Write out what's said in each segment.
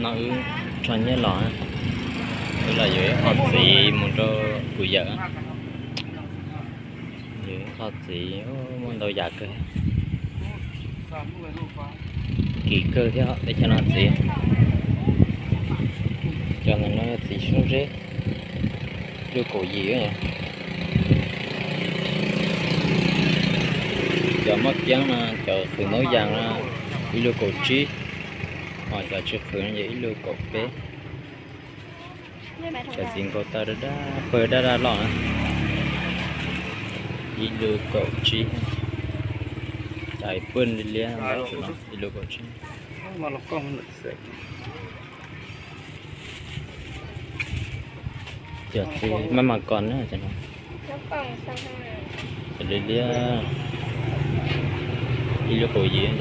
No wb rho nyiaj los, wb los yuav ib qho txiv mus rau kuv yawm. Yuav ib qho txiv, muaj ntau yam kawg. Kim kawg thiab teb chaws no txiv. Cov ntawm no yog txiv soob zeb, ib lub kaum yim. Cov maj kiab no, cov qhwv maub yas no, ib lub kaum tsib, ho cov tsis qhwv no ces ib lub kaum peb. Cov txiv nkaus taw daj daj, pawg daj daj loj na, ib lub kaum tsib. Cov pawg liab liab ntawm no ib lub kaum tsib. Cov txiv maj mam kos na, cov liab liab, ib lub kaum yim.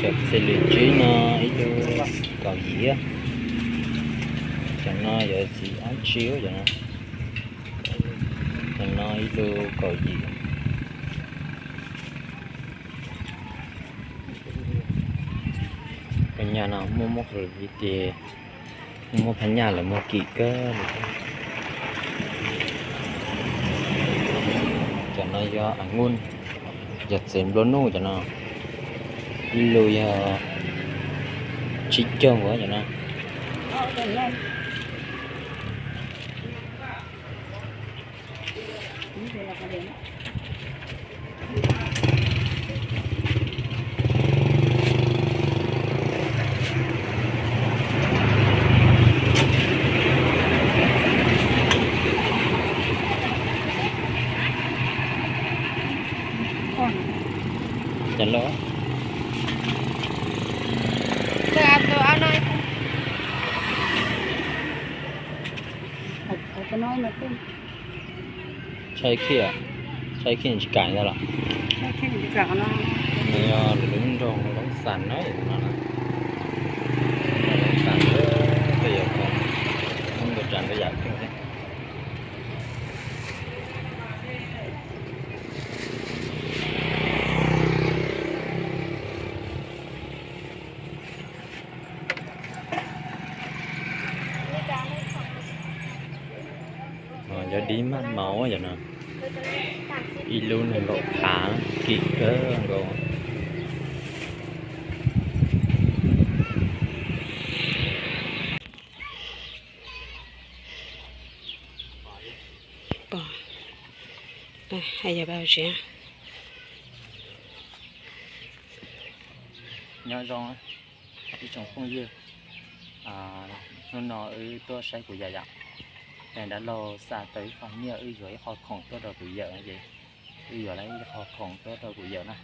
Cov txiv lwm tsib no ib lub kaum yim. Cov no yuav txiv dab tsi, cov no, cov no ib lub kaum yim. Cov nyuam no muaj muaj qhov vim tias muaj phab nyaj lawv muag kim kawg li. Cov no yog a nkuj, yog txiv nplua nuj cov no. Ib lub yog tsib caug cov no. Cov loj. Tshai khij, tshai khij tsis kam ntag los? Nws yog lub nroog Loob Xas na, Loob Xas, tej yog ntau tsav ntau yam kawg thiab. Cov dib maj maus cov no, ib lub nees nkaum phav, kim kawg nkaus. Pom, yog pab tsev. Nyob zoo ib tsoom phooj ywg, hnub no wb tuaj saib kuv yawm yom. Dab laug xa tau ib qho nyiaj, wb yuav ib qho khoom tuaj rau kuv yawm no ces wb yuav lawm ib qho khoom tuaj rau kuv yawm na.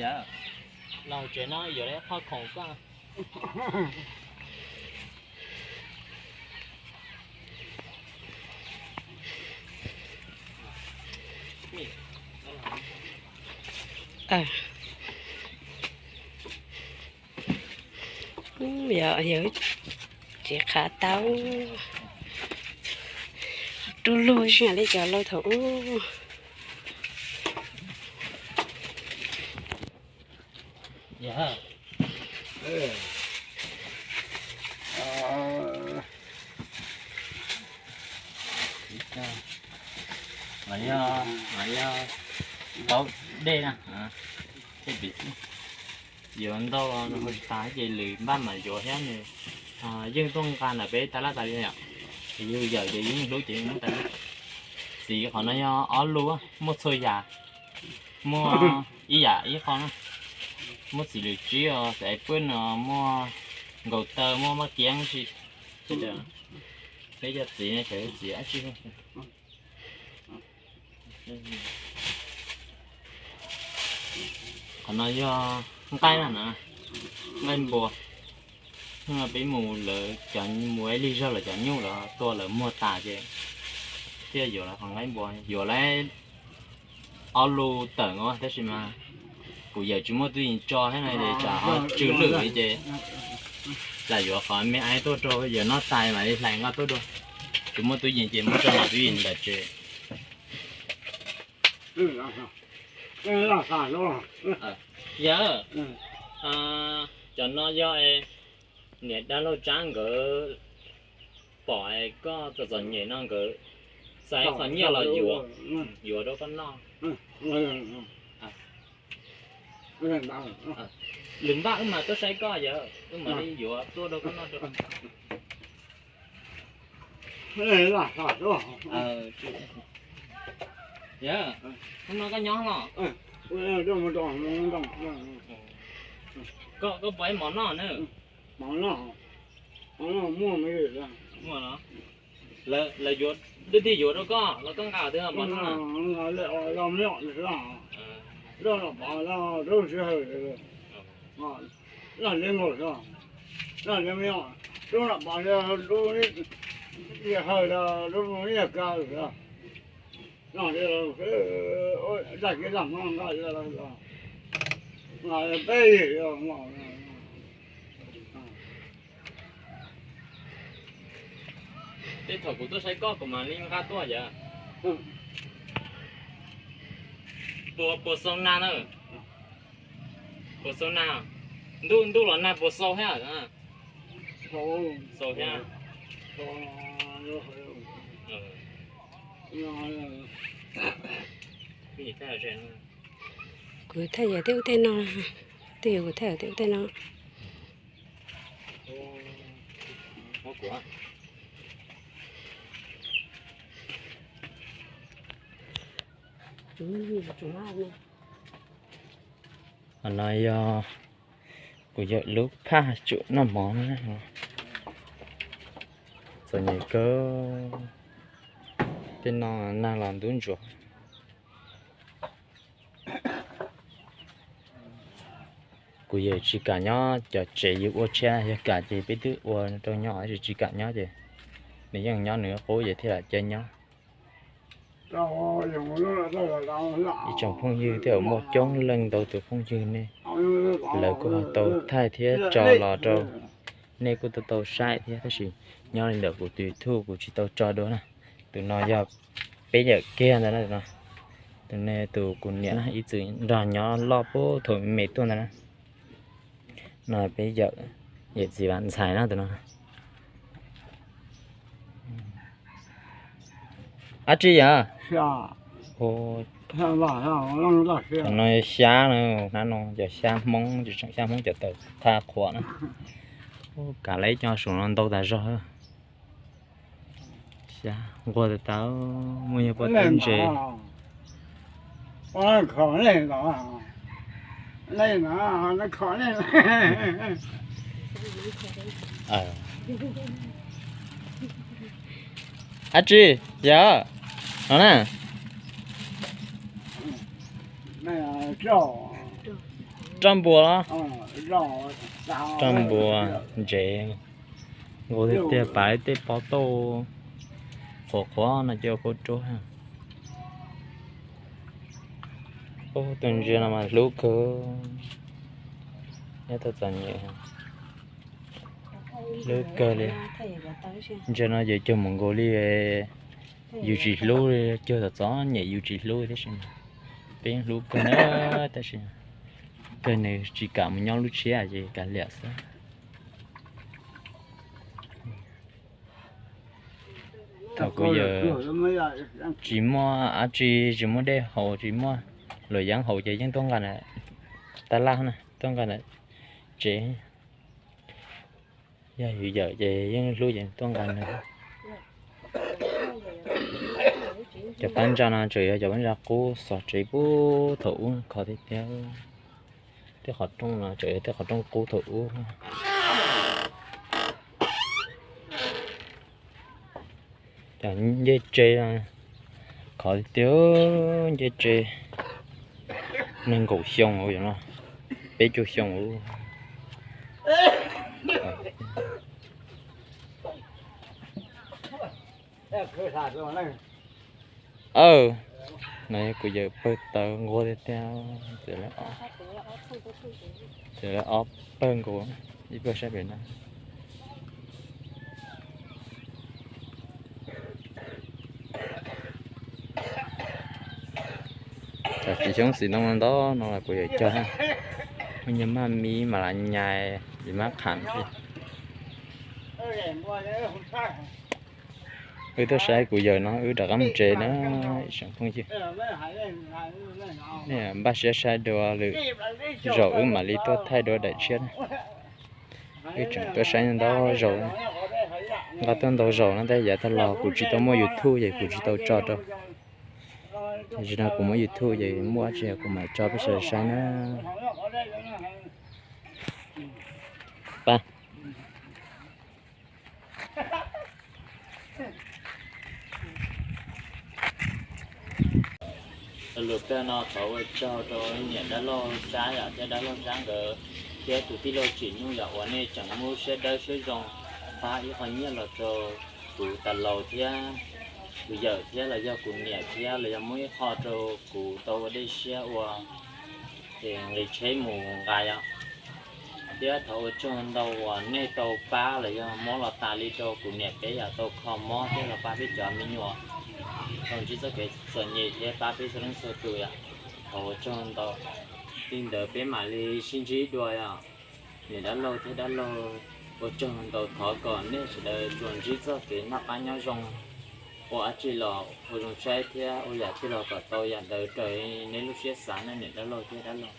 Yawm, los tsev no yuav lawm ib qho khoom koj. Yog, yog tsev qhav tau rub lug li cov laus thaum ub. Yog, yog taub dej na. Yuav ntau hau tsis tas ces lwm npaj mam yuav thiab nws. Yeej tuaj nqa ntawm peb tas laj tas li yom. Ces yus yawm ces yus yeej hlub ces muab tas li. Txiv qhov no yog ob lub, muaj txhua yam, muaj ib yam ib qho na. Muaj txiv lwm tsib os, txiv pwj no, muaj nkaus taw, muaj maj kiab si. Peb cov txiv no ces txiv dab tsi. Qhov no yog nqaij na, nqaij npua. Hnub no peb mus lawv cov, mus ib lig zog lawv cov nyuj los tua lawv muag tas ces thiaj yuav lawv qhov nqaij npua, yuav lawv ob lub tawm os, tab sis mas kuv yawm tsis muaj tub yees tso thiab no ces tsam ho tsw lwm li ces lam yuav qhov me aib tuaj rau yawm noj tas mam li hlais nqa tuaj dua. Tsis muaj tub yees ces muab tso nram tub yees ntawm tsev. Yawg, cov no yog niam dab laug Tsab nkawd pom koj txom txom nyem no nkawd xa ib qho nyiaj los yuav, yuav rau koj noj. Lwm npaj wb mam tuaj saib koj yawg, wb mam li yuav tuaj rau koj noj rau. Hnub no koj nyob los? Koj puas ib mov noj na? Muaj los? Lawv yuav, twb tig yuav rau koj los koj nqa twb mov noj? Tej thaum kuv tuaj saib koj kuv mam li nqa tuaj yawg. Puas, puas xau nag na? Puas xau nag? Ntuj, ntuj los nag puas xau thiab? Xau thiab. Kuv thaij yawg tej ub tej no, twj ywm kuv thaij yawg tej ub tej no. Qhov no yog kuv yawm lub phaj tsum noj mov na. Txom nyem kawg, tej no nag los ntub ntsuav. Kuv yawm tsis kam nyob cov tsev yus ua tshiab, yog kam ces peb twb ua rau nyob, tab sis tsis kam nyob ces nws yeej nyob nws qub ces thiaj lam cia nyob. Ib tsoom phooj ywg thiab muaj coob leej ntau tus phooj ywg ne, lawv kuj ho tau thaij thiab tso los rau nej kuj tau tau saib thiab, tab sis nyob li ntawm kuv tus YouTube kuv tsis tau tso dua na. Tus no yog peb yawm kiag ntawd na, tus no, tus no tus kuv niam na, ib txwm nrog nyob loj puag thaum me me tuaj ntawd na. No peb yawm, yawm txiv Vam Ntxhais na tus no. Dab tsi yom? Tus no xyab na, hnab no cov xyab Hmoob, tseem xyab Hmoob cov taws thaj qhuav na. Kav lawv cov saum no ntau tas zog. Xyab nquag tas tas, muaj yog pob tib ntses. Dab tsi yom? No na. Roj npua los? Roj npua ntsev. Nqus tiag tiag, pav tej pob tauj qhuav qhuav no ces ua kua ruab. Ub, tus ntsia no mas hlub kawg. Nyob tau txom nyem, hlub kawg li. Ntsia no ces cuag mus nkaus li yus tsis hlub li, cuag txom txom nyem yus tsis hlub tab sis peb hlub kawg na, tab sis kawg nws tsis kam mus nyob lub tshiab ces kav liam xwb. Thaum kuv yawm tsis muaj dab tsi, tsis muaj dej haus, tsis muaj luam yeeb haus ces yeej tuaj nqa ntawm tab laj na, tuaj nqa ntawm tsev. Yog yus yawm ces yeej hlub ces tuaj nqa nws. Cov phab ntsa no tseem yog cov phab ntsa qub xov tsev puag thaum ub kho tiag tiag. Tej qhov rooj no tseem yog tej qhov rooj qub thaum ub. Cov ncej tse no khov tiag tiag, ncej tse nees nkaum xyoo ua no, peb caug xyoo ua. Aw, no yog kuv yawm pawg tawv nquag tiag tiag, txawm lawv ob pawg nkaus, ib pawg sab pem no. Tsis xyoob xim no ntau no los kuv yawm cog, muaj nyuag maj mib mas las nyais, yim mab qham. Wb tuaj saib kuv yawm no wb rov qab mus tsev na, ib tsoom phooj ywg. Nej npaj siab saib dua lwm zaus wb mam li tuaj thaij dua daim tshiab na. Wb tseem tuaj saib ntau zaus, nqa tuaj ntau zaus no tab yav tag los kuv tsis tau muaj YouTube ces kuv tsis tau tso rau. Tam sim no kuv muaj YouTube ces muaj dab tsi kuv mam tso peb sawv daws saib na. Pab. Lus kawg no thov ua tsaug rau niam dab laug Sab yom thiab dab laug Sab nkawd thiab tus tij laug Tsim Nuj yom uas nej tseem muaj siab dawb siab zoo pab ib qho nyiaj los rau kuv tas laus thiab kuv yawm thiab los yog kuv niam thiab los yog muab ib qho rau kuv tau ua dej siab ua es nqis tsheb mus nqa yom. Thiab thov ua tsaug ntau uas nej tau pab los yog muab los tas li rau kuv niam peb yom, tau kho mob thiab los pab peb cov me nyuam tau ntsib txoj kev txom nyem thiab pab peb txhua leej txhua tus yom. Thov ua tsaug ntau. Li ntawd peb mam li sib ntsib dua yom. Niam dab laug thiab dab laug, ua tsaug ntau, thov kom nej sawv daws tsuas ntsib txoj kev noj qab nyob zoo, ua dab tsi los ua zoo saib thiab ua yam twg los kom tau yam ntawd raws neb lub siab xav na niam dab laug thiab dab laug.